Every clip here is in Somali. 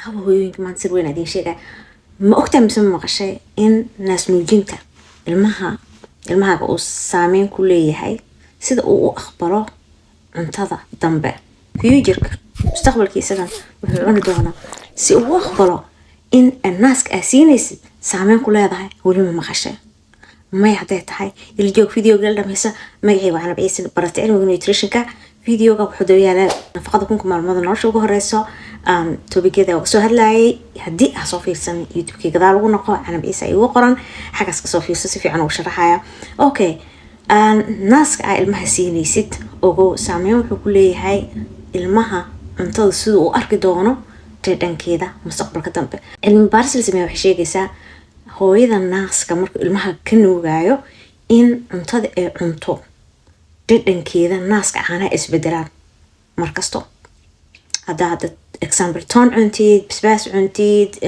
Haba hooyooyinka, maanta sir weyn idiin sheegaya. Ma ogtaa mise ma maqashay in naasnuujinta ilmaha, ilmahaaga uu saameyn ku leeyahay sida uu u aqbalo cuntada dambe, future-ka, mustaqbalkiisadan wuxuu cuni doonaa, si uu u aqbalo in naaska aa siinaysid saameyn ku leedahay? Weli ma maqashay? May hadday tahay, ila joog videoga la dhameysa. Magacii waa Canab Ciise, barata cilmiga nutritionka. Videoga wuxuu daba yaalaa nafaqada 1000-ka maalmood nolosha ugu horeyso, topic-yada waa kasoo hadlayay. Haddii aa soo fiirsan, YouTube-kii gadaal ugu noqo, Canab Ciise ay ugu qoran, xaggaas kasoo fiirso, si fiican ugu sharaxaya. Okay, naaska aa ilmaha siinaysid, ogow, saameyn wuxuu ku leeyahay ilmaha cuntada sida uu arki doono dhadhankeeda mustaqbalka dambe. Cilmi baaris la sameeya waxay sheegaysaa hooyada naaska markuu ilmaha ka nuugaayo in cuntada ay cunto dhadhankeeda naaska caanaha isbedelaan markasto. Haddaa hadda, example, toon cuntid, basbaas cuntid,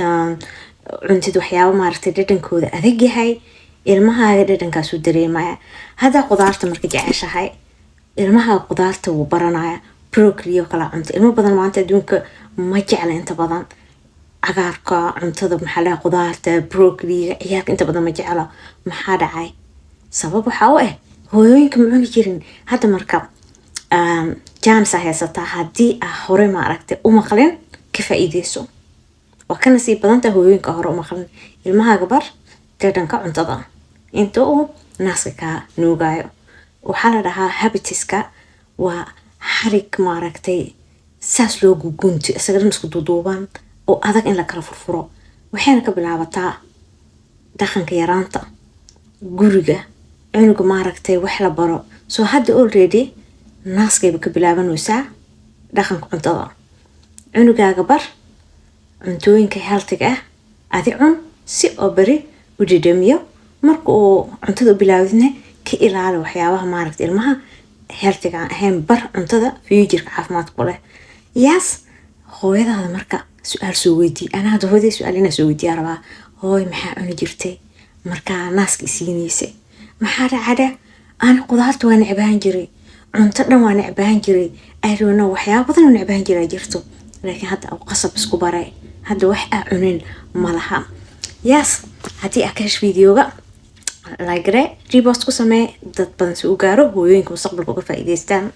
cuntid waxyaabo maaragtay dhadhankooda adag yahay, ilmahaaga dhadhankaasuu dareemaya. Haddaa qudaarta marka jeceshahay, ilmaha qudaarta wuu baranaya. Broccoli oo kala cunto, ilmo badan maanta adduunka ma jecla inta badan cagaarka cuntada, maxaa laha, qudaarta, broccoliga, ciyaalka inta badan ma jecla. Maxaa dhacay? Sabab waxaa u ah hooyooyinka ma cuni jirin. Hadda marka chance aa haysataa. Haddii aa hore maaragtay u maqlin, ka faa-iideyso. Waa ka nasiib badanta hooyooyinka hore u maqlin. Ilmahaaga bar dhadhanka cuntada inta uu naaska kaa nuugayo. Waxaa la dhahaa habits-ka waa xarig maaragtay saas loo gugunto, isaga dhan isku duuduuban oo adag in la kala furfuro. Waxayna ka bilaabataa dhaqanka yaraanta, guriga, cunuga maaragtay wax la baro. So hadda already naaskayba ka bilaabanaysaa dhaqanka cuntada. Cunugaaga bar cuntooyinka healthy-ga ah, adi cun si oo beri u dhedhamiyo. Marka uu cuntada u bilaawdina, ka ilaali waxyaabaha maaragta ilmaha healthy-ga aan ahayn. Bar cuntada future-ka caafimaadka ku leh. Yaas hooyadaada marka su-aal soo weydii. Anaa hadda hooyaday su-aal inaa soo weydiiyaa rabaa. Hooy, maxaa cuni jirtay markaa naaska isiinaysay? Maxaa dhacada? Ani qudaarta waa necbaan jiray, cunto dhan waa necbaan jiray. I don't know, waxyaaba badan oo necbaan jiraa jirto, laakiin hadda u qasab isku baray. Hadda wax aa cunin malaha. Yaas, haddii aa ka hesh videoga, like, repost ku samee, dad badan si u gaaro, hooyooyinka mustaqbalka uga faa'iidaystaan.